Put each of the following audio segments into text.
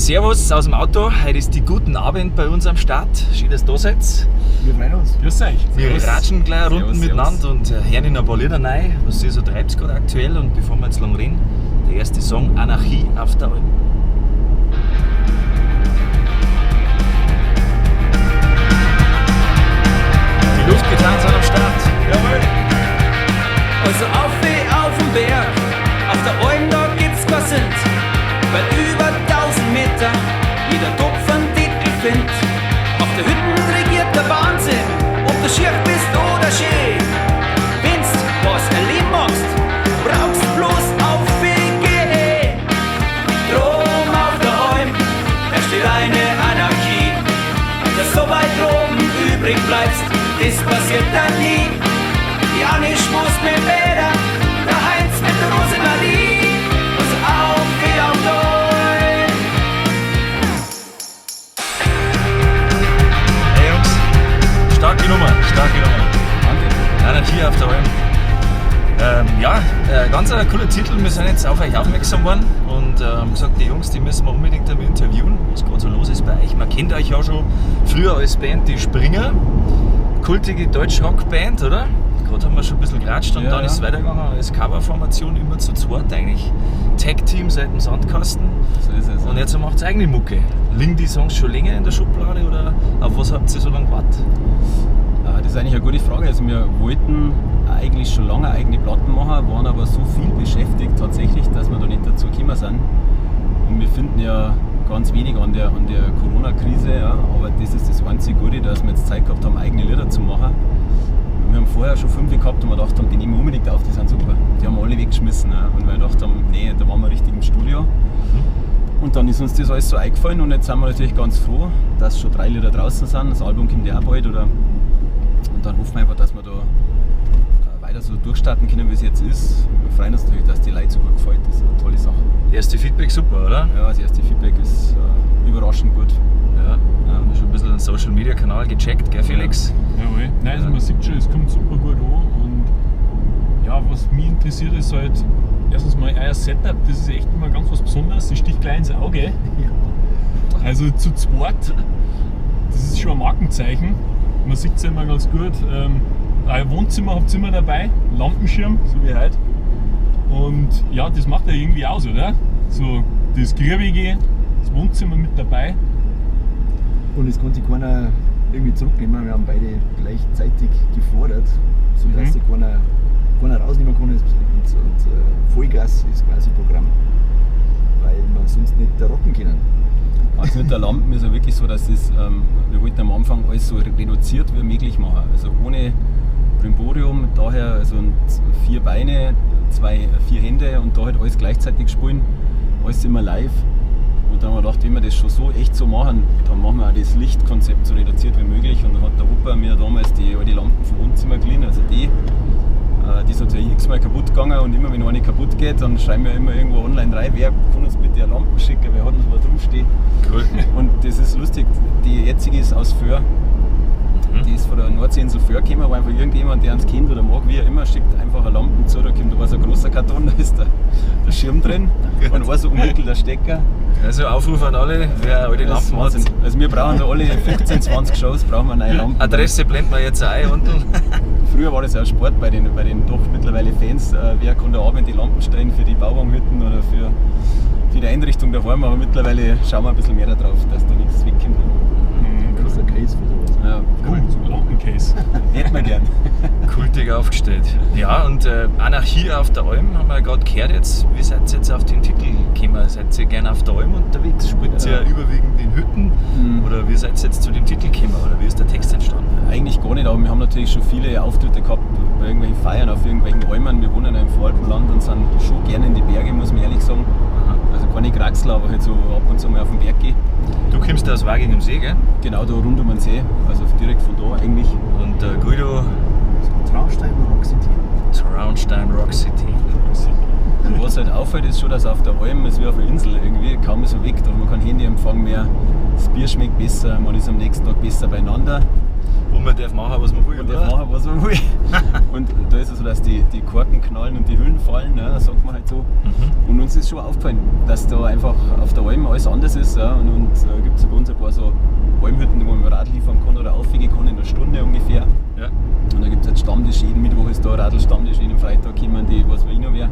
Servus aus dem Auto. Heute ist die guten Abend bei uns am Start. Schön, dass ihr da seid. Wir freuen uns. Grüß euch. Wir ratschen gleich Servus, Runden servus. miteinander und hören in ein paar Lieder rein, was ihr so treibt gerade aktuell. Und bevor wir jetzt lang reden, der erste Song, Anarchie auf der Alm. Die Luftgitarren sind am Start. Jawohl. Also auf wie auf dem Berg, auf der Alm da gibt's kein Sinn, weil über 1000 Meter jeder Topf einen Titel findet. Auf der Hütten regiert der Wahnsinn, ob du schier bist oder schön. Wennst was erleben magst, brauchst bloß auf gehen. Drum auf der Alm herrscht die reine Anarchie, dass so weit oben übrig bleibst, das passiert dann nie. Die Anni schmust mit Peter, der Heinz mit der Rosemarie. Also auf wie auf der Alm. Hey Jungs, starke Nummer, starke Nummer. Danke. Anarchie auf der Alm. Ganz ein cooler Titel. Wir sind jetzt auf euch aufmerksam geworden und haben gesagt, die Jungs, die müssen wir unbedingt einmal interviewen, was gerade so los ist bei euch. Man kennt euch ja schon früher als Band die Springer, kultige Deutsch-Rock-Band, oder? Gerade haben wir schon ein bisschen geratscht und Ja, dann ja. ist es weitergegangen als Coverformation immer zu zweit eigentlich. Tag-Team seit dem Sandkasten. So ist es. Und jetzt macht ihr eigene Mucke. Liegen die Songs schon länger in der Schublade oder auf was habt ihr so lange gewartet? Ah, das ist eigentlich eine gute Frage. Also wir wollten eigentlich schon lange eigene Platten machen, waren aber so viel beschäftigt tatsächlich, dass wir da nicht dazu gekommen sind. Und wir finden ja ganz wenig an der Corona-Krise, ja, aber das ist das einzige Gute, dass wir jetzt Zeit gehabt haben, eigene Lieder zu machen. Wir haben vorher schon 5 gehabt und wir gedacht haben, die nehmen wir unbedingt auf, die sind super. Die haben wir alle weggeschmissen. Ja. Und wir gedacht haben, nee, da waren wir richtig im Studio. Und dann ist uns das alles so eingefallen und jetzt sind wir natürlich ganz froh, dass schon 3 Lieder draußen sind. Das Album kommt ja auch bald, oder? Und dann hoffen wir einfach, dass wir da weiter so durchstarten können, wie es jetzt ist. Wir freuen uns natürlich, dass die Leute so gut gefällt. Das ist eine tolle Sache. Erste Feedback super, oder? Ja, das erste Feedback ist überraschend gut. Ja, wir haben schon ein bisschen den Social Media Kanal gecheckt, gell Felix? Jawohl. Nein, also man sieht schon, es kommt super gut an. Und ja, was mich interessiert, ist halt erstens mal euer Setup, das ist echt immer ganz was Besonderes, das sticht gleich ins Auge. Ja. Also zu zweit, das ist schon ein Markenzeichen. Man sieht es ja immer ganz gut. Euer Wohnzimmer habt ihr immer dabei, Lampenschirm, so wie heute. Und ja, das macht ja irgendwie aus, oder? So das Griebige, das Wohnzimmer mit dabei. Und es konnte sich keiner irgendwie zurücknehmen. Wir haben beide gleichzeitig gefordert, sodass sich keiner rausnehmen kann. Und Vollgas ist quasi Programm, weil wir sonst nicht da rocken können. Also mit der Lampen ist ja wirklich so, dass es, wir wollten am Anfang alles so reduziert wie möglich machen. Also ohne Brimborium, daher also 4 Beine, 4 Hände und da halt alles gleichzeitig spielen, alles immer live. Und dann haben wir gedacht, wenn wir das schon so echt so machen, dann machen wir auch das Lichtkonzept so reduziert wie möglich. Und dann hat der Opa mir damals die alte Lampen vom Wohnzimmer geliehen, also die ist natürlich x-mal kaputt gegangen und immer wenn eine kaputt geht, dann schreiben wir immer irgendwo online rein, wer kann uns bitte eine Lampe schicken, wer hat uns mal draufstehen. Cool. Und das ist lustig, die jetzige ist aus Föhr. Die ist von der Nordseeinsel Föhr gekommen, wo einfach irgendjemand, der uns kennt oder mag, wie auch immer, schickt einfach eine Lampe zu, da kommt da so ein großer Karton, da ist der Schirm drin und ein so umwickelter Stecker. Also Aufruf an alle, wer alte Das ist Lampen hat. Wahnsinn. Also wir brauchen da alle 15, 20 Shows, brauchen wir neue Lampen. Adresse blenden wir jetzt ein unten. Früher war das ja auch Sport bei den doch mittlerweile Fans. Wer kann da Abend die Lampen stellen für die Bauwagenhütten oder für die Einrichtung daheim, aber mittlerweile schauen wir ein bisschen mehr darauf, dass da nichts wegkommt. Das ist ein Case für sowas. Ja, Cool, so Lampencase. Hätten wir gern. Kultig aufgestellt. Ja, und Anarchie auf der Alm haben wir gerade gehört jetzt. Wie seid ihr jetzt auf den Titel gekommen? Seid ihr gerne auf der Alm unterwegs? Spielt ihr überwiegend in Hütten? Oder wie seid ihr jetzt zu dem Titel gekommen? Oder wie ist der Text entstanden? Eigentlich gar nicht, aber wir haben natürlich schon viele Auftritte gehabt bei irgendwelchen Feiern auf irgendwelchen Almen. Wir wohnen ja im Voralpenland und sind schon gerne in die Berge, muss man ehrlich sagen. Also keine Kraxler, aber halt so ab und zu mal auf den Berg gehen. Du kommst aus Waging am See, gell? Genau, da rund um den See, also direkt von da eigentlich. Und Guido? Traunstein Rock City. Traunstein Rock City. Und was halt auffällt, ist schon, dass auf der Alm ist wie auf einer Insel irgendwie, kaum ist er weg, da hat man keinen Handyempfang mehr, das Bier schmeckt besser, man ist am nächsten Tag besser beieinander. Wo man darf machen, was man will. Man darf machen, was man will. Und da ist es so, dass die Korken knallen und die Hüllen fallen, ne, sagt man halt so. Mhm. Und uns ist schon aufgefallen, dass da einfach auf der Alm alles anders ist. Ja. Und gibt es bei uns ein paar so Almhütten, wo man Rad liefern kann oder aufwiegen kann in einer Stunde ungefähr. Ja. Und da gibt es halt Stammtisch, jeden Mittwoch ist da Radl-Stammtisch, jeden Freitag kommen die, was weiß ich noch wer.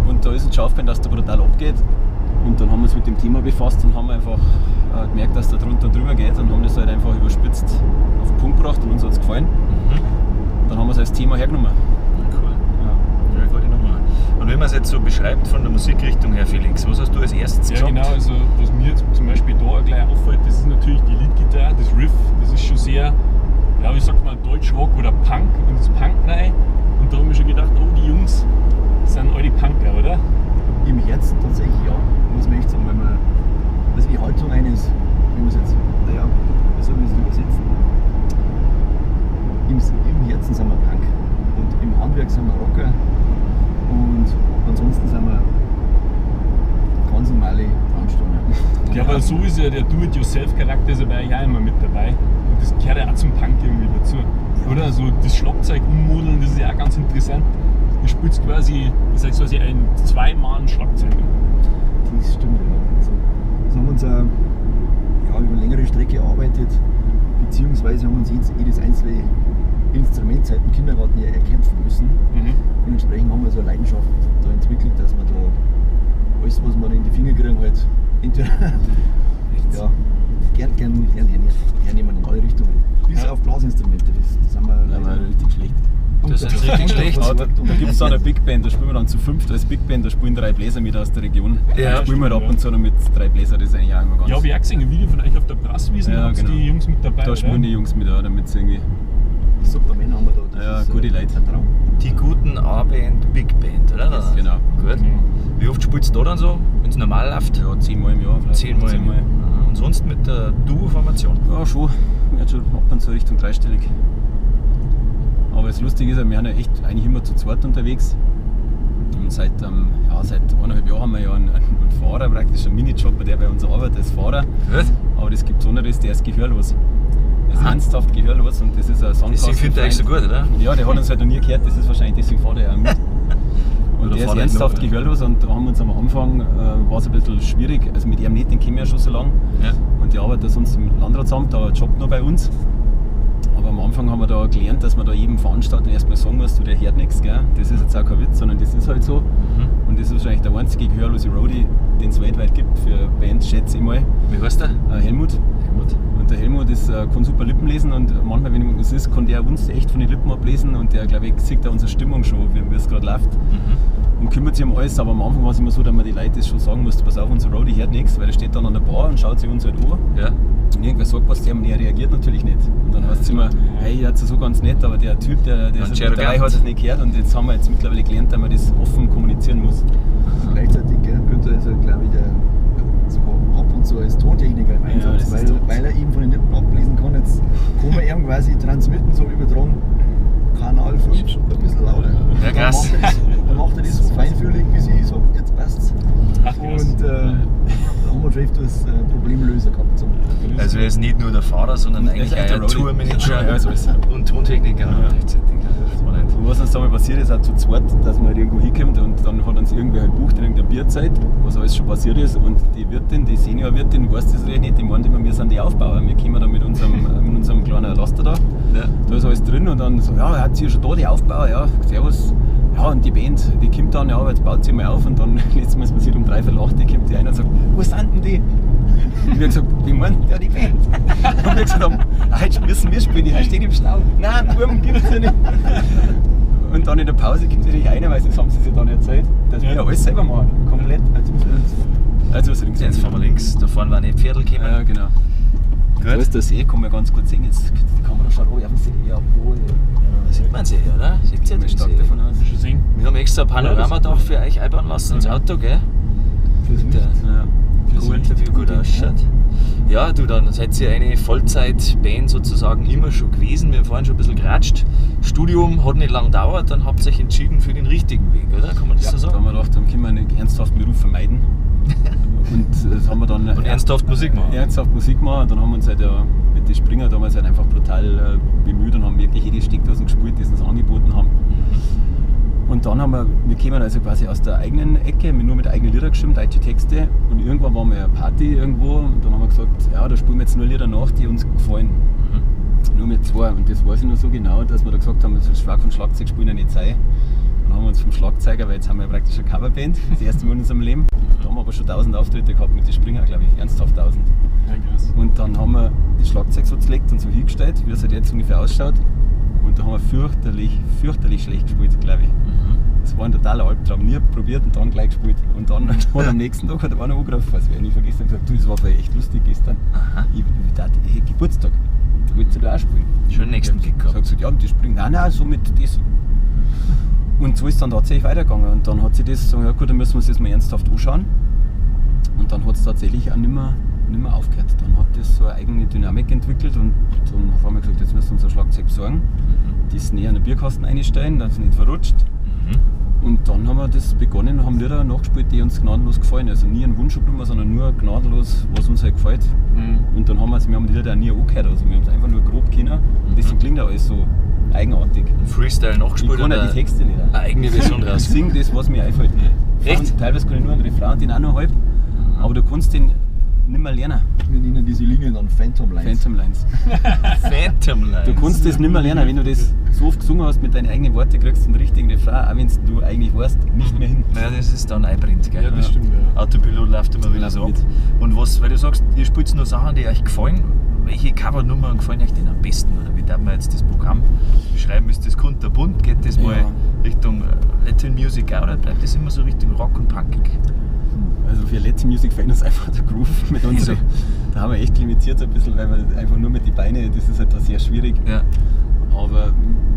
Und da ist uns schon aufgefallen, dass da brutal abgeht. Und dann haben wir uns mit dem Thema befasst und haben einfach gemerkt, dass da drunter und drüber geht und haben das halt einfach überspitzt auf den Punkt gebracht und uns hat es gefallen. Mhm. Dann haben wir es als Thema hergenommen. Cool. Ja, gute Nummer. Und wenn man es jetzt so beschreibt von der Musikrichtung her, Felix, was hast du als erstes Ja, gesagt? genau. Also, was mir jetzt zum Beispiel da gleich auffällt, das ist natürlich die Leadgitarre, das Riff, das ist schon sehr, ja, wie sagt man, Deutschrock oder Punk, und das Punk rein. Und da habe ich mir schon gedacht, oh, die Jungs sind alte Punker, oder? Im Herzen tatsächlich ja, muss man echt sagen, weil man, also die Haltung eines, wie man es jetzt, naja, wie soll man es übersetzen? Im Herzen sind wir Punk und im Handwerk sind wir Rocker und ansonsten sind wir ganz normale Brandstunden. Ja, aber so ist ja der Do-it-yourself-Charakter ist ja bei euch auch immer mit dabei. Und das gehört ja auch zum Punk irgendwie dazu. Oder? So das Schlagzeug ummodeln, das ist ja auch ganz interessant. Du spielst quasi, das ist quasi ein Zwei-Mann-Schlagzeug. Das stimmt, ja. Also, das haben wir uns ja, über längere Strecke erarbeitet, beziehungsweise haben wir uns jedes einzelne Instrument seit dem Kindergarten ja erkämpfen müssen. Mhm. Und entsprechend haben wir so eine Leidenschaft da entwickelt, dass wir da alles, was wir in die Finger kriegen, halt entweder ja, gern hernehmen in alle Richtungen. Bis Ja. auf Blasinstrumente, das haben wir Da war leider richtig schlecht. Das ist richtig schlecht. Aber da gibt es dann eine Big Band, da spielen wir dann zu fünft als Big Band, da spielen 3 Bläser mit aus der Region. Ja. Da spielen wir halt ab und zu noch mit 3 Bläser, das ist eigentlich auch immer ganz. Ja, habe ich auch gesehen, ein Video von euch auf der Brasswiesen, Ja, da habt ihr genau. die Jungs mit dabei. Da oder? spielen die Jungs mit, ja, damit sie irgendwie. Super Männer haben wir da. Das Ja, ist, gute Leute. Ein Traum. Die guten A-Band, Big Band, oder? Yes, genau. Gut. Mhm. Wie oft spielst du da dann so, wenn es normal läuft? Ja, 10 Mal im Jahr vielleicht. 10 Mal. 10 Mal. Und sonst mit der Duo-Formation? Ja, schon. Wird schon ab und zu Richtung dreistellig. Aber das Lustige ist ja, wir sind ja echt eigentlich immer zu zweit unterwegs. Und seit 1,5 Jahren haben wir ja einen Fahrer, praktisch einen Minijobber, der bei uns arbeitet als Fahrer. Gut. Aber das Besondere ist, der ist gehörlos. Der ist ernsthaft gehörlos und das ist ein Sandkasten. Deswegen findet er euch so gut, oder? Ja, der hat uns halt noch nie gehört, das ist wahrscheinlich, deswegen fährt er ja auch mit. Und Oder der ist fährt er ernsthaft noch, ja. gehörlos und da haben wir uns am Anfang, war es ein bisschen schwierig, also mit ihm nicht, den kennen wir ja schon so lange. Ja. Und der arbeitet sonst im Landratsamt, aber jobbt nur bei uns. Aber am Anfang haben wir da gelernt, dass man da jedem Veranstalter erstmal sagen muss, du, der hört nichts, gell? Das ist jetzt auch kein Witz, sondern das ist halt so. Mhm. Und das ist wahrscheinlich der einzige gehörlose Roadie, den es weltweit gibt für Bands, schätze ich mal. Wie heißt der? Helmut. Helmut. Und der Helmut ist, kann super Lippen lesen und manchmal, wenn irgendwas ist, kann der uns echt von den Lippen ablesen und der, glaube ich, sieht da unsere Stimmung schon, wie es gerade läuft. Mhm. Und kümmert sich um alles, aber am Anfang war es immer so, dass man die Leute das schon sagen musste, pass auf, unser Roadie hört nichts, weil der steht dann an der Bar und schaut sich uns halt an. Ja. Und irgendwer sagt was zu ihm und er reagiert natürlich nicht. Und dann heißt es immer, hey, der ist ja so ganz nett, aber der Typ, der Ganz ist mit dabei, arrogant. hat es nicht gehört. Und jetzt haben wir jetzt mittlerweile gelernt, dass man das offen kommunizieren muss. Und gleichzeitig, gell, Günther ist ja, glaube ich, der sogar ab und zu als Tontechniker im Ja, Einsatz, das ist top. weil er eben von den Lippen ablesen kann. Jetzt kann man ihm quasi transmitten, so übertragen, Kanal 5, ein bisschen lauter. Ja, krass. Dann macht er das so feinfühlig, bis ich sage, jetzt passt's. Ach, krass. Und da haben wir schon öfters Problemlöser gehabt. So. Also er ist nicht nur der Fahrer, sondern eigentlich ist auch echt der der Roadie. Tourmanager Ja, so ist und Tontechniker. Ja. Gleichzeitig. Das war nicht. Und was uns da mal passiert ist, auch zu zweit, dass man halt irgendwo hinkommt und dann hat uns irgendwer halt bucht in irgendeiner Bierzeit, was alles schon passiert ist. Und die Wirtin, die Seniorwirtin, weiß das natürlich nicht, die meint immer, wir sind die Aufbauer. Wir kommen da mit unserem kleinen Laster da. Ja. Da ist alles drin und dann so, ja, hat sie schon da die Aufbauer, ja, servus. Ja, und die Band, die kommt dann, ja, aber jetzt baut sie mal auf und dann letztes Mal ist passiert um 7:45, kommt die einer und sagt, wo sind denn die? Und wir haben gesagt, wie meint der die Band? Und wir gesagt haben, heute müssen wir spielen, die steht im Stau. Nein, Buben gibt's ja nicht. Und dann in der Pause kommt natürlich einer, weil das haben sie sich dann erzählt, dass wir ja alles selber machen, komplett. Also was links. Jetzt fahren wir links, da vorne war nicht Pferdl gekommen. Ja, genau. Gut. Da ist der See, kann man ganz gut sehen. Jetzt die Kamera schaut runter auf den See. Jawohl. Da sieht man sie, oder? Sieht sie Ich den stark See? davon aus. Schon sehen. Wir haben extra ein Panoramadach für euch einbauen lassen ins Auto, gell? Fürs Der, Licht. Ja. das Interview gut ausschaut. Ja, du, dann seid ihr eine Vollzeit-Band sozusagen immer schon gewesen. Wir haben vorhin schon ein bisschen geratscht. Studium hat nicht lang gedauert, dann habt ihr euch entschieden für den richtigen Weg, oder? Kann man das so Da sagen? haben wir gedacht, dann können wir einen ernsthaften Beruf vermeiden. Und das haben wir dann. Und ernsthaft Musik machen. Ernsthaft Musik machen. Und dann haben wir uns halt ja mit mit den Springer damals halt einfach brutal bemüht und haben wirklich jede Steckdosen gespielt, die sie uns angeboten haben. Und dann haben wir kamen also quasi aus der eigenen Ecke, nur mit eigenen Lieder geschrieben, deutsche Texte. Und irgendwann waren wir eine Party irgendwo und dann haben wir gesagt, ja, da spielen wir jetzt nur Lieder nach, die uns gefallen. Nur mit zwei. Und das weiß ich noch so genau, dass wir da gesagt haben, das ist Schlag von Schlagzeug spielen ja nicht sein. Dann haben wir uns vom Schlagzeuger, weil jetzt haben wir praktisch eine Coverband, das erste Mal in unserem Leben. Da haben wir aber schon 1000 Auftritte gehabt mit den Springer, glaube ich, ernsthaft 1000. Ja, krass. Und dann haben wir das Schlagzeug so zerlegt und so hingestellt, wie es halt jetzt ungefähr ausschaut. Und da haben wir fürchterlich, fürchterlich schlecht gespielt, glaube ich. Das war ein totaler Albtraum. Nie probiert und dann gleich gespielt. Und dann hat am nächsten Tag hat einer angerufen, das werde ich nie vergessen, und gesagt, du, das war voll echt lustig gestern. Ich dachte, hey, Geburtstag, wolltest du da auch spielen? Schon den nächsten Gig gehabt. Ich hab gesagt, ja, die springen. Nein, nein, so mit das. Und so ist es dann tatsächlich weitergegangen. Und dann hat sich das so, ja gut, dann müssen wir uns das mal ernsthaft anschauen. Und dann hat es tatsächlich auch nicht mehr aufgehört. Dann hat das so eine eigene Dynamik entwickelt und dann haben wir gesagt, jetzt müssen wir uns ein Schlagzeug besorgen, das näher an den Bierkasten einstellen, dass es nicht verrutscht. Und dann haben wir das begonnen und haben Lieder nachgespielt, die uns gnadenlos gefallen. Also nie einen Wunsch genommen, sondern nur gnadenlos, was uns halt gefällt. Und dann haben wir haben die Lieder auch nie angehört, also wir haben es einfach nur grob kennen. Und deswegen klingt auch alles so eigenartig. Freestyle nachgespielt. Ich kann ja die Texte nicht. Eine eigene Version raus. Ich sing das, was mir einfällt. Echt? Teilweise kann ich nur einen Refrain, den auch noch halb, aber du kannst den nicht mehr lernen. Wir nennen diese Linien dann Phantom Lines. Phantom Lines. Phantom Lines. Du kannst das nicht mehr lernen, wenn du das so oft gesungen hast, mit deinen eigenen Worten kriegst du den richtigen Refrain, auch wenn du eigentlich weißt, nicht mehr hin. Naja, das ist dann einbrennt, gell? Ja, das stimmt, ja. Autopilot läuft immer wieder so ab. Und was, weil du sagst, ihr spielt nur Sachen, die euch gefallen, welche Covernummern gefallen euch denn am besten? Oder wie darf man jetzt das Programm beschreiben? Ist das kunterbunt? Geht das mal Richtung Latin Music auch, oder bleibt das immer so Richtung Rock und Punkig? Also für Latin Music fehlt uns einfach der Groove mit uns. Also. Da haben wir echt limitiert ein bisschen, weil wir einfach nur mit den Beinen, das ist halt da sehr schwierig. Ja. Aber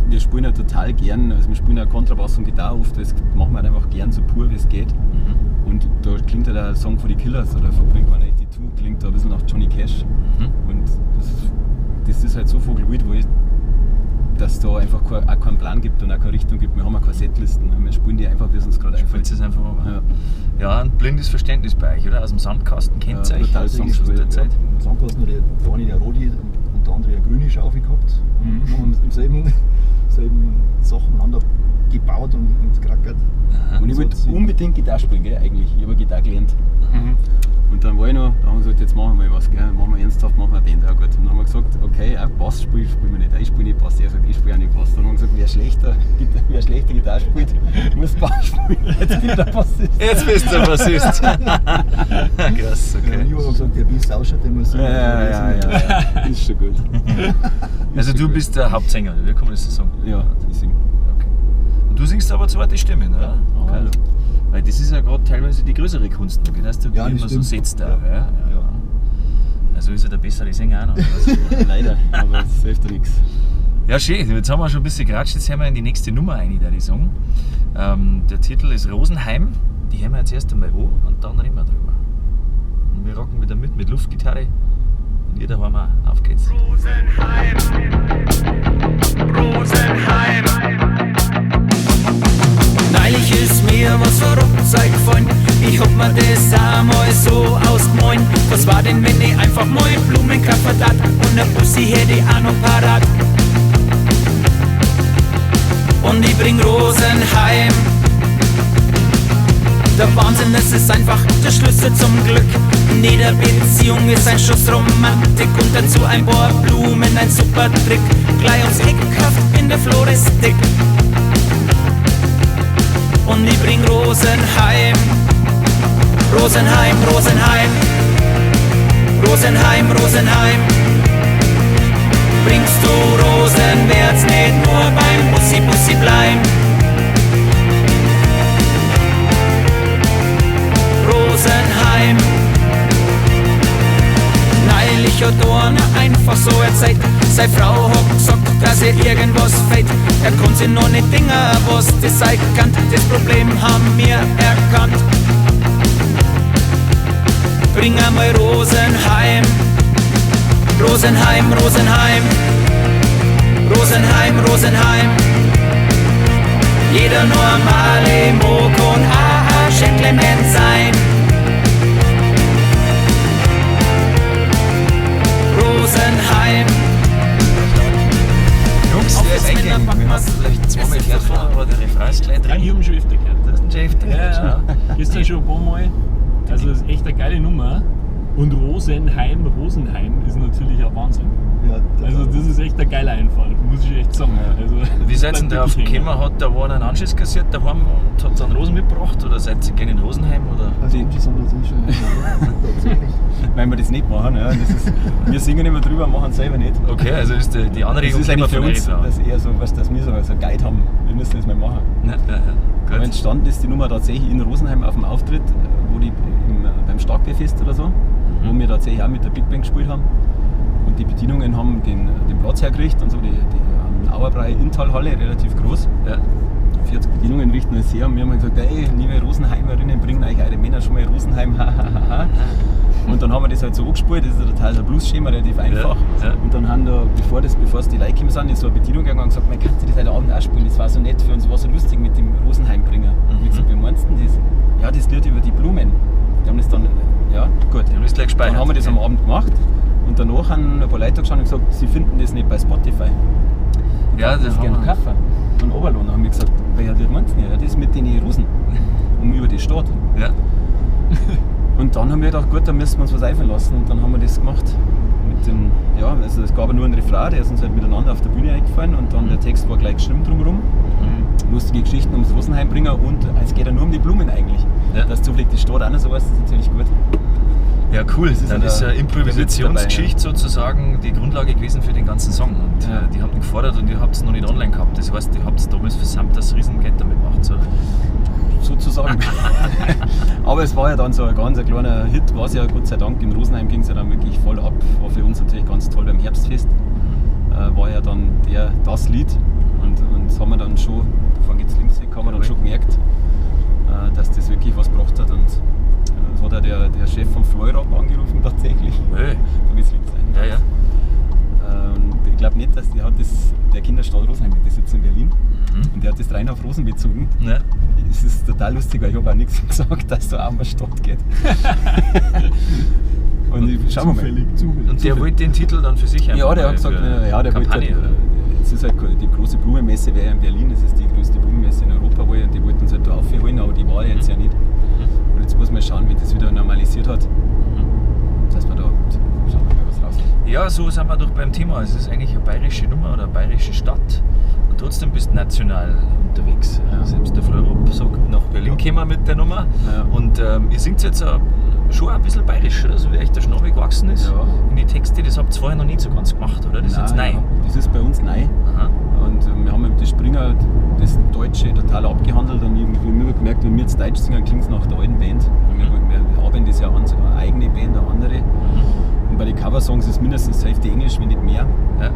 wir spielen ja total gern, also wir spielen ja Kontrabass und Gitarre oft, das machen wir halt einfach gern so pur wie es geht. Und da klingt ja der Song von die Killers oder von Blink-182 klingt da ein bisschen nach Johnny Cash. Und das ist halt so vogelwild, dass es da einfach auch keinen Plan gibt und auch keine Richtung gibt. Wir haben auch keine Setlisten, wir spielen die einfach, wie es uns gerade einfällt. Es einfach ja. Ja, ein blindes Verständnis bei euch, oder? Aus dem Sandkasten kennt ihr euch. Total aus der Zeit. Im Sandkasten hat der eine der rote und der andere eine grüne Schaufel gehabt. Und haben im selben Sachen miteinander gebaut und gerackert. Und ich wollte unbedingt Gitarre spielen, gell, eigentlich. Ich habe Gitarre gelernt. Und dann war ich noch, da haben wir gesagt, jetzt machen wir mal was, gell? Machen wir ernsthaft, machen wir eine Band, auch gut. Und dann haben wir gesagt, okay, auch Bass spielen wir nicht, ich spiele nicht Bass, er sagt, ich spiele auch nicht Bass. Dann haben wir gesagt, wer schlechter Gitarre spielt, muss Bass spielen. Jetzt bin ich der Bassist. Jetzt bist du der Bassist. Krass, okay. Ja, ich habe gesagt, der Biss ausschaut, der muss singen. Ja, ist schon gut. Also du bist der Hauptsänger, oder wie kann man das so sagen? Ja, ich singe. Okay. Und du singst aber zweite Stimme, ne? Ja, okay. Hallo. Weil das ist ja gerade teilweise die größere Kunst, noch, dass du ja, immer so setzt da. Ja. Ja. Also ist er der bessere Sänger auch noch. Also, leider, aber es hilft ja nichts. Ja, schön. Jetzt haben wir schon ein bisschen geratscht, jetzt hören wir in die nächste Nummer rein, die ich sagen. Der Titel ist Rosenheim. Die hören wir jetzt erst einmal an und dann reden wir drüber. Und wir rocken wieder mit Luftgitarre. Und ihr daheim auch. Auf geht's. Rosenheim. Rosenheim. Neulich ist mir was verrückt eingefallen. Ich hab mir das einmal so ausgemalt. Was war denn, wenn ich einfach mal Blumen gekauft tat und ne Bussi hätte ich auch noch parat. Und ich bring Rosen heim. Der Wahnsinn, das ist einfach der Schlüssel zum Glück. In jeder Beziehung ist ein Schuss Romantik und dazu ein paar Blumen, ein super Trick. Gleich ums Eck gekauft in der Floristik. Und ich bring Rosen heim. Rosenheim, Rosenheim. Rosenheim, Rosenheim. Bringst du Rosen, wird's nicht nur beim Bussi Bussi bleiben. Rosenheim. Neulich hat einer einfach so erzählt, seine Frau hat gesagt, dass ihr irgendwas fehlt. Er kann sich noch nicht dingen, was das sei kann. Das Problem haben wir erkannt. Bring einmal Rosen heim. Rosenheim, Rosenheim. Rosenheim, Rosenheim. Jeder normale Mo kann auch ein Gentleman sein. Rosenheim. Ja. Gestern schon ein paar Mal. Also das ist echt eine geile Nummer. Und Rosenheim, Rosenheim ist natürlich ein Wahnsinn. Ja, Also das ist echt ein geiler Einfall, muss ich echt sagen. Also, Wie seid ihr denn bleibt darauf wirklich hängen. gekommen? Hat der einer einen Anschiss kassiert daheim und hat dann Rosen mitgebracht? Oder seid ihr gerne in Rosenheim? Oder? Also Anschiss haben wir natürlich schon. Tatsächlich. Weil wir das nicht machen. Ja. Das ist, wir singen immer drüber, machen es selber nicht. Okay, also ist die Das Anregung ist eigentlich für gekommen uns, von euch. dass eher so, weißt, dass wir so einen Guide haben. Wir müssen das mal machen. Ja, ja, ja. Aber Gut. entstanden ist die Nummer tatsächlich in Rosenheim auf dem Auftritt, wo die beim Starkbierfest oder so, wo wir tatsächlich auch mit der Big Band gespielt haben. Und die Bedienungen haben den Platz hergerichtet und so, die Auerbrei Inntalhalle, relativ groß. Ja. 40 Bedienungen richten uns her und wir haben gesagt, ey, liebe Rosenheimerinnen, bringen euch eure Männer schon mal Rosenheim, hahaha. Und dann haben wir das halt so angespielt, das ist ja total so ein Blues-Schema, relativ einfach. Ja, ja. Und dann haben da, bevor es die Leute gekommen sind, ist so eine Bedienung gegangen und gesagt, man kannst du das heute Abend auch spielen, das war so nett für uns, war so lustig mit dem Rosenheimbringer. Und ich gesagt, wie meinst du denn das? Ja, das Lied über die Blumen. Die haben das dann, ja, gut. Die haben das gleich gespeichert. Dann haben wir das am Abend gemacht und danach haben ein paar Leute geschaut und gesagt, sie finden das nicht bei Spotify. Ja, das Das haben gerne wir. kaufen. Und Oberlohn haben wir gesagt, wer das meinst du denn? Ja, das mit den Rosen. Um über die Stadt. Ja. Und dann haben wir gedacht, gut, da müssen wir uns was einfallen lassen. Und dann haben wir das gemacht. Mit dem, ja, also es gab ja nur einen Refrain, der ist uns halt miteinander auf der Bühne eingefallen und dann der Text war gleich geschrieben drumherum. Lustige Geschichten ums Rosenheimbringer und es geht ja nur um die Blumen eigentlich. Ja. Dass zufällig die Stadt auch noch so ist, ist natürlich gut. Ja, cool. Das ist Dann ja ist der- eine Improvisationsgeschichte der sozusagen die Grundlage gewesen für den ganzen Song. Und Ja. die haben ihn gefordert und ihr habt es noch nicht online gehabt. Das heißt, ihr habt es damals versammelt, das Riesengeld damit gemacht. Oder? Sozusagen. Aber es war ja dann so ein ganz ein kleiner Hit, war es ja Gott sei Dank. In Rosenheim ging es ja dann wirklich voll ab. War für uns natürlich ganz toll beim Herbstfest. War ja dann das Lied. Und das haben wir dann schon, davon geht's links weg, haben wir dann schon gemerkt, dass das wirklich was gebracht hat. Und das hat auch der Chef vom Fleurop angerufen tatsächlich. Hey. Da geht's links rein. Ja, ja. Ich glaube nicht, dass der hat das, der Kinderstadt Rosenheim, der sitzt in Berlin. Und der hat das rein auf Rosen bezogen. Ja. Es ist total lustig, weil ich habe auch nichts gesagt, dass da auch um eine Stadt geht. Und ich, schauen wir mal. Zufällig, zufällig. Und der wollte den Titel dann für sich Ja, einfach der mal hat gesagt, für ja, der wollte halt, Kampagne, oder? es ist halt die große Blumenmesse wäre ja in Berlin, das ist die größte Blumenmesse in Europa, wo die wollten uns halt da aufholen, aber die war jetzt ja nicht. Und jetzt muss man schauen, wie das wieder normalisiert hat, dass wir da schauen wir mal, was rauskommt. Ja, so sind wir doch beim Thema. Es ist eigentlich eine bayerische Nummer oder eine bayerische Stadt. Und trotzdem bist du national unterwegs. Ja. Selbst der Fleurop sagt, nach Berlin kommen wir mit der Nummer. Ja. Und ihr singt jetzt auch schon ein bisschen bayerisch, oder? So wie euch der Schnabel gewachsen ist. Ja. In die Texte, das habt ihr vorher noch nicht so ganz gemacht, oder? Das ist jetzt neu. Ja. Das ist bei uns neu. Aha. Und wir haben mit den Springer das Deutsche total abgehandelt und wir haben immer gemerkt, wenn wir jetzt Deutsch singen, klingt es nach der alten Band. Und wir arbeiten das ja an, so eine eigene Band, eine andere. Und bei den Coversongs ist mindestens die Hälfte Englisch, wenn nicht mehr. Ja.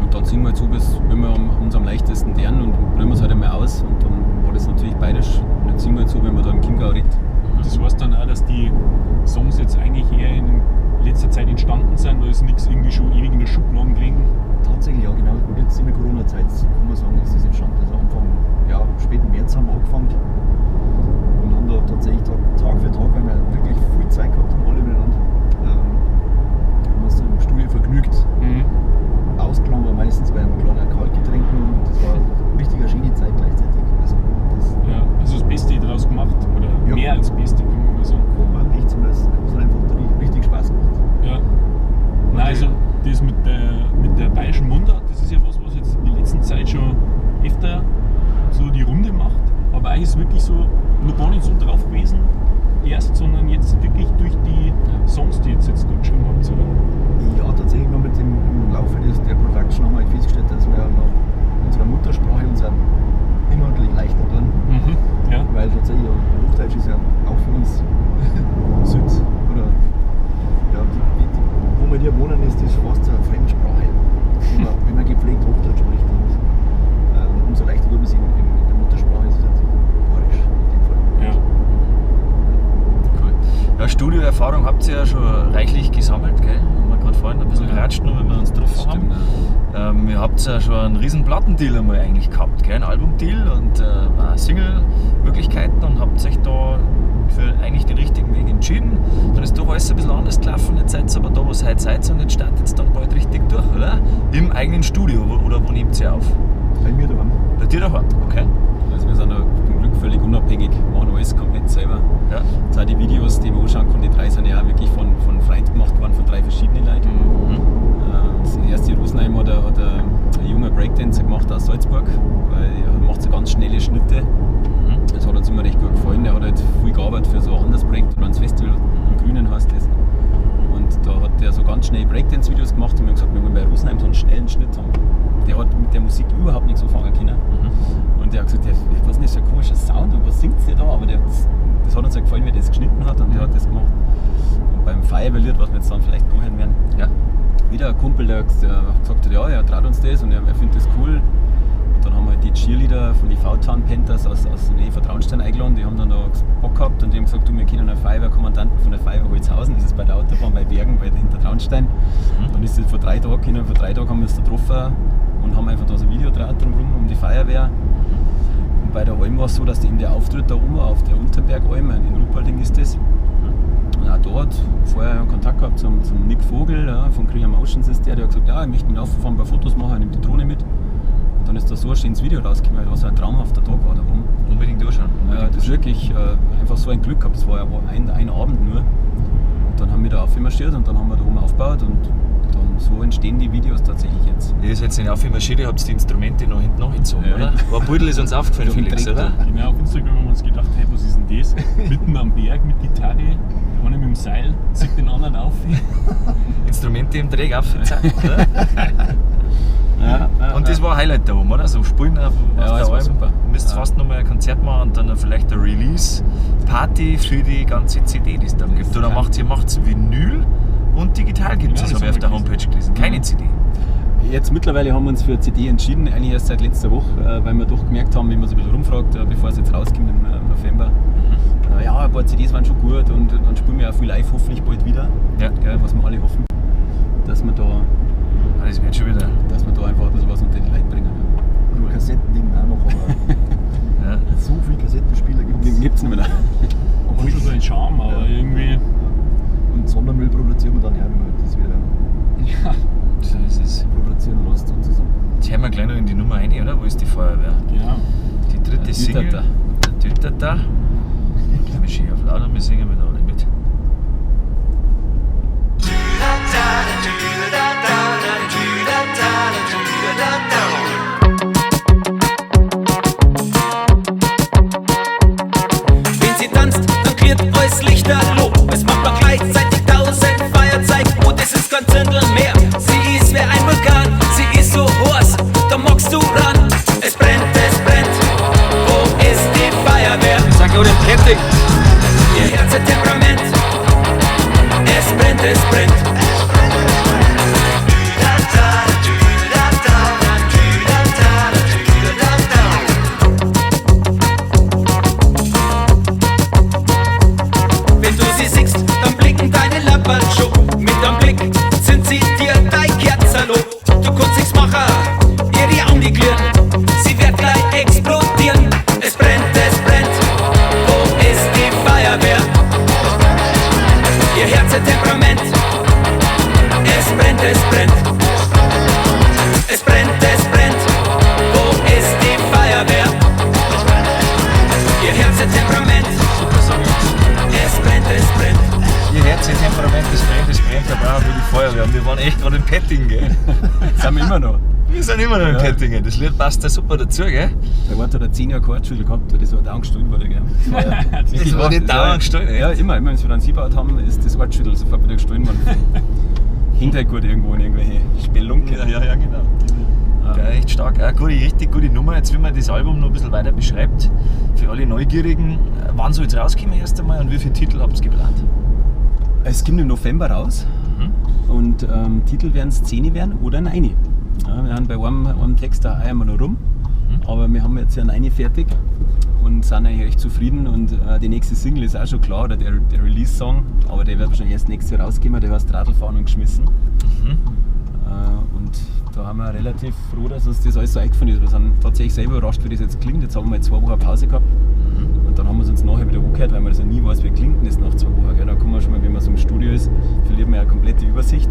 Und dann singen wir halt so, bis wenn wir uns am leichtesten lernen und probieren wir es halt einmal aus. Und dann war das natürlich bayerisch. Und jetzt singen wir halt so, wenn man da im Chiemgau redet. Das heißt dann auch, dass die Songs jetzt eigentlich eher in letzter Zeit entstanden sind, da ist nichts irgendwie schon ewig in der Schublade gelegen. Tatsächlich, ja, genau. Jetzt in der Corona-Zeit kann man sagen, ist das entstanden. Also Anfang, ja, späten März haben wir angefangen und haben da tatsächlich Tag für Tag, weil wir wirklich viel Zeit gehabt haben, alle miteinander, haben uns dann im Studio vergnügt. Ausklang war meistens bei einem kleinen Kaltgetränk und das war richtig eine schöne Zeit gleichzeitig. Also das Ja, also das Beste draus gemacht oder Ja. mehr als Beste, kann man mal sagen. kann man echt sagen, das hat einfach richtig Spaß gemacht. Ja. Nein, also das mit der bayerischen Mundart, das ist ja was, was jetzt in der letzten Zeit schon öfter so die Runde macht. Aber eigentlich ist wirklich so noch gar nicht so drauf gewesen erst, sondern jetzt wirklich durch die Songs, die jetzt da geschrieben habt, oder? Ja, tatsächlich noch mit dem im Laufe der Production haben wir halt festgestellt, dass wir nach unserer Muttersprache uns auch inhaltlich leichter tun, Mhm. Ja. weil tatsächlich Hochdeutsch ist ja auch für uns Süd oder ja, wo wir hier wohnen, ist das fast eine Fremdsprache, wenn man gepflegt Hochdeutsch spricht. Und umso leichter tut man sich in der Muttersprache, ist es halt Bayerisch in dem Fall. Ja. Cool. Ja, Studioerfahrung habt ihr ja schon reichlich gesammelt, gell? Haben wir gerade vorhin ein bisschen geratscht, nur wenn wir uns getroffen haben. Stimmt, ja. Ihr habt ja schon einen riesen Plattendeal einmal eigentlich gehabt, gell? Einen Albumdeal und auch Single-Möglichkeiten und habt euch da für eigentlich den richtigen Weg entschieden. Dann ist doch alles ein bisschen anders gelaufen, jetzt seid ihr aber da, wo ihr heute seid und jetzt startet es dann bald richtig durch, oder? Im eigenen Studio, oder wo nehmt ihr auf? Bei mir daheim. Bei dir daheim, okay. Also wir sind da zum Glück völlig unabhängig, machen alles komplett selber. Ja. Jetzt auch die Videos, die man anschauen kann, die drei sind ja auch wirklich von Freunden gemacht worden, von drei verschiedenen Leuten. Mhm. Das erste Rosenheim hat ein junger Breakdancer gemacht aus Salzburg, weil er macht so ganz schnelle Schnitte. Mhm. Das hat uns immer recht gut gefallen. Er hat halt viel gearbeitet für so ein anderes Projekt oder ein Festival im Grünen heißt das. Und da hat der so ganz schnell Breakdance-Videos gemacht und wir haben gesagt, wir wollen bei Rosenheim so einen schnellen Schnitt haben. Der hat mit der Musik überhaupt nichts anfangen können. Mhm. Und der hat gesagt, was ist denn das für ein komischer Sound und was singt der da? Aber das hat uns ja gefallen, wie der das geschnitten hat und der hat das gemacht. Und beim Feuerwehrlied, was wir jetzt dann vielleicht noch hören werden, Ja. wieder ein Kumpel, der gesagt hat, ja, er traut uns das und er findet das cool. Und dann haben wir halt die Cheerleader von den V-Town Panthers aus der Nähe von Traunstein eingeladen, die haben dann da Bock gehabt und die haben gesagt, du, wir kennen einen Feuerwehrkommandanten von der Feuerwehr Holzhausen, das ist bei der Autobahn bei Bergen, bei hinter Traunstein. Mhm. Dann ist das vor 3 Tagen gekommen, vor 3 Tagen haben wir uns da getroffen und haben einfach da so ein Video gedreht drumherum um die Feuerwehr. Und bei der Alm war es so, dass eben der Auftritt da oben war, auf der Unterbergalm, in Ruhpolding ist das. Und auch dort vorher Kontakt gehabt zum Nick Vogel, ja, von Crea Motions ist der hat gesagt, ja, ich möchte mit auffahren, ein paar Fotos machen, er nimmt die Drohne mit. Und dann ist da so ein schönes Video rausgekommen, was ein traumhafter Tag war da oben. Unbedingt anschauen. Ja, das ist wirklich einfach so ein Glück gehabt, das war ja ein Abend nur. Und dann haben wir da aufmarschiert und dann haben wir da oben aufgebaut und dann so entstehen die Videos tatsächlich jetzt. Ihr seid nicht aufmarschiert, ihr habt die Instrumente noch hinten nachgezogen, Ja. oder? War ein Beutel ist uns aufgefallen, Durch den Felix, Dreck oder? Genau, auf Instagram haben wir uns gedacht, hey, was ist denn das? Mitten am Berg mit Gitarre, einer mit dem Seil, zieht den anderen auf. Instrumente im Dreck aufgezeigt, oder? Ja, Und das war Highlight da oben, oder? So Spielen auf Ja, der das war Alm. super. Müsst Ja. fast nochmal ein Konzert machen und dann vielleicht eine Release-Party für die ganze CD, die es dann gibt. Oder kann- macht ihr macht's Vinyl und digital gibt es, Genau, das habe ich auf der das haben wir Homepage gelesen. Keine CD. Jetzt mittlerweile haben wir uns für CD entschieden, eigentlich erst seit letzter Woche, weil wir doch gemerkt haben, wenn man so ein bisschen rumfragt, bevor es jetzt rauskommt im November, ja, ein paar CDs waren schon gut und dann spielen wir auch viel live hoffentlich bald wieder, Ja. gell, was wir alle hoffen, dass wir da, Ah, das wird schon wieder. dass wir da einfach ein bisschen was unter die Leute bringen. Ja. Und Kassettending auch noch, aber Ja. so viele Kassettenspieler gibt es. Gibt's nicht mehr. Hat schon so einen Charme, aber Ja. irgendwie. Und Sondermüll produzieren wir dann ja, wenn man das wieder Ja, So ist es. produzieren lässt sozusagen. Jetzt hören wir gleich noch in die Nummer rein, oder? Wo ist die Feuerwehr? genau. Die dritte Der Single. Tütata. Der Tütata. Gleich mal schön auf laut und wir singen wieder alle mit. Wenn sie tanzt, dann klirrt alles Lichterloh. Es macht man gleichzeitig 1000 Feuerzeug und es ist kein Zündel mehr. Sie ist wie ein Vulkan, sie ist so heiß, da magst du ran. Es brennt, es brennt. Wo ist die Feuerwehr? Ich sag gerade im Petting. Ihr Herz hat Temperament. Es brennt, es brennt. Wenn du sie siehst, dann blicken deine Lampen schon. Mit einem Blick sind sie dir dein Kerzerloh. Du kannst nichts machen, ihre Augen die glühen. Sie wird gleich explodieren. Es brennt, es brennt. Wo ist die Feuerwehr? Ihr Herz hat Temperament. Es brennt, es brennt. Es brennt, es brennt. Wo ist die Feuerwehr? Ihr Herz hat Temperament. Super Song. Es brennt, es brennt. Ihr Herz, ihr Temperament, es brennt, es brennt, da brauchen wir die Feuerwehr. Und wir waren echt gerade im Petting, gell? Sind wir immer noch. Wir sind immer noch im Ja. Petting. Das Lied passt da super dazu, gell? Der Wart hat er 10 Jahre kein Ortsschüttel gehabt, das war dauernd gestohlen worden, gell? Das war, ja, Das war nicht dauernd gestohlen, echt? Ja, immer wenn sie wieder einen gebaut haben, ist das Ortsschüttel sofort wieder gestohlen worden. Hängt halt gut irgendwo in irgendwelche Spelunken. Ja, ja, genau. Ja, echt stark. Auch gute, richtig gute Nummer. Jetzt, wenn man das Album noch ein bisschen weiter beschreibt, für alle Neugierigen, wann soll es rauskommen erst einmal und wie viele Titel habt ihr geplant? Es kommt im November raus und Titel werden es 10 werden oder 9. Ja, wir haben bei einem Text da einmal noch rum, aber wir haben jetzt ja 9 fertig und sind eigentlich recht zufrieden. Und die nächste Single ist auch schon klar, oder der Release-Song, aber der wird wahrscheinlich erst nächstes Jahr rauskommen, der heißt Radlfahren und geschmissen. Und da haben wir relativ froh, dass uns das alles so eingefallen ist. Wir sind tatsächlich selber überrascht, wie das jetzt klingt. Jetzt haben wir mal 2 Wochen Pause gehabt. Und dann haben wir es uns nachher wieder angehört, weil man das ja nie weiß, wie klingt denn das nach 2 Wochen. Gell? Da kann man schon mal, wenn man so im Studio ist, verliert man ja komplett die Übersicht.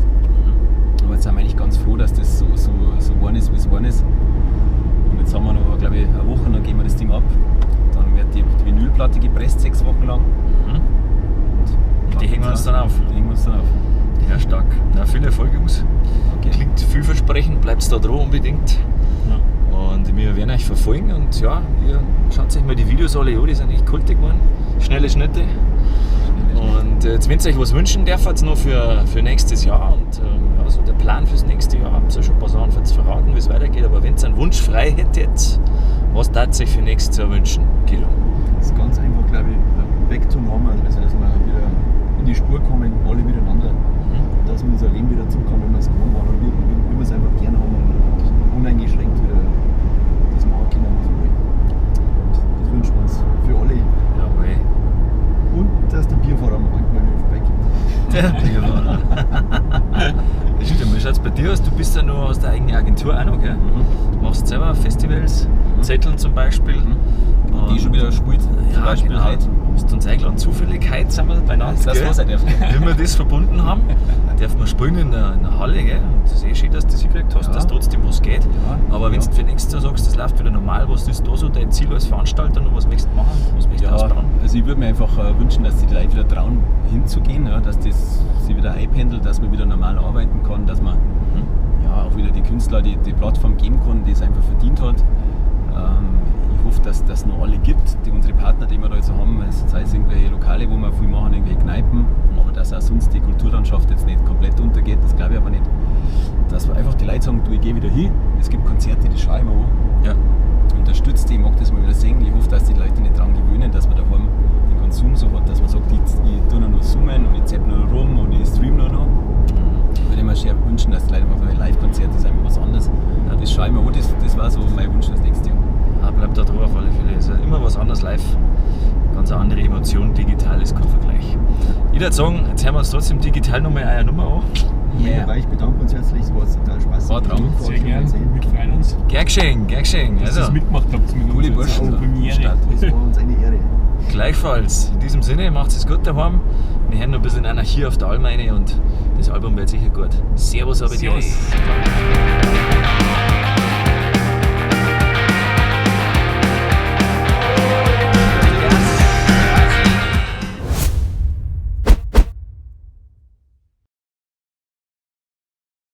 Aber jetzt sind wir eigentlich ganz froh, dass das so geworden ist, wie es geworden ist. Und jetzt haben wir noch, glaube ich, eine Woche und dann gehen wir das Ding ab. Dann wird die Vinylplatte gepresst, 6 Wochen lang. Mhm. Und die hängen wir uns dann auf. Die hängen wir uns dann auf. Ja, stark. Na, viel Erfolg, Jungs. Okay. Klingt vielversprechend, bleibt da dran unbedingt. Ja. Und wir werden euch verfolgen und ja, ihr schaut euch mal die Videos alle an, die sind echt kultig geworden. Schnelle Schnitte. Und jetzt, wenn ihr euch was wünschen dürft, noch für nächstes Jahr und ja, so der Plan fürs nächste Jahr, habt ihr schon ein paar Sachen verraten, wie es weitergeht, aber wenn ihr einen Wunsch frei hättet, was darf ihr euch für nächstes Jahr wünschen? Guido? Das ist ganz einfach, glaube ich, back to normal, also dass wir wieder in die Spur kommen, alle miteinander, dass wir unser Leben wieder zurückkommen, wie wir es gewohnt waren und wie wir es einfach gern haben und uneingeschränkt wieder das machen können, was wir wollen. Und das wünschen wir uns für alle. Jawohl. Und dass der Bierfahrer manchmal wieder vorbeikommt. Der Bierfahrer. Das stimmt. Wie schaut es bei dir aus? Du bist ja nur aus der eigenen Agentur auch noch, gell? Mhm. Du machst selber Festivals, Zetteln zum Beispiel. Mhm. Die schon wieder spielt, zum Ja, Beispiel genau. heute. Bist uns eingeladen. Zufällig heute sind wir beieinander. Das gell? war's halt dürfen. Wie wir das verbunden haben, dürfen wir spielen in der Halle. Gell? Und das ist eh schön, dass du das hingekriegt hast, Ja. dass trotzdem was geht. Ja. Aber wenn Ja. du für nächstes Jahr sagst, das läuft wieder normal, was ist da so dein Ziel als Veranstalter und was möchtest du machen? Was möchtest du Ja, ausbauen? also ich würde mir einfach wünschen, dass die Leute wieder trauen, hinzugehen, ja, dass das sich wieder einpendelt, dass man wieder normal arbeiten kann, dass man ja, auch wieder die Künstler die Plattform geben kann, die es einfach verdient hat. Ich hoffe, dass das noch alle gibt, die unsere Partner, die wir da jetzt haben, also sei es irgendwelche Lokale, wo wir viel machen, irgendwelche Kneipen, aber dass auch sonst die Kulturlandschaft jetzt nicht komplett untergeht, das glaube ich aber nicht. Dass wir einfach die Leute sagen, du, ich gehe wieder hin, es gibt Konzerte, die schaue ich mir an. Ja. Unterstützt die, ich mag das mal wieder sehen. Ich hoffe, dass die Leute nicht daran gewöhnen, dass man daheim den Konsum so hat, dass man sagt, ich tue nur noch zoomen und ich zapp nur noch rum und ich stream nur noch. Würde ich mir sehr wünschen, dass die Leute einfach Live-Konzerte ist einfach was anderes. Ja, das schaue ich mir an, das war so mein Wunsch fürs nächste Jahr. Ja, bleibt da drauf auf alle Fälle. Ist ja immer was anderes live. Ganz eine andere Emotion, digital ist kein Vergleich. Ich würde sagen, jetzt hören wir uns trotzdem digital nochmal eure Nummer an. Yeah. Ich bedanke uns herzlich, es war total spaßig. War Traum. Sehr gern. Wir freuen uns, Gern geschehen, gern geschehen. dass ihr Also, das mitgemacht habt mit uns. Coole jetzt Burschen auf da. Premiere. Start. Es war uns eine Ehre. gleichfalls. In diesem Sinne, macht es gut daheim. Wir hören noch ein bisschen Anarchie auf der Alm rein und das Album wird sicher gut. Servus, aber Servus. die.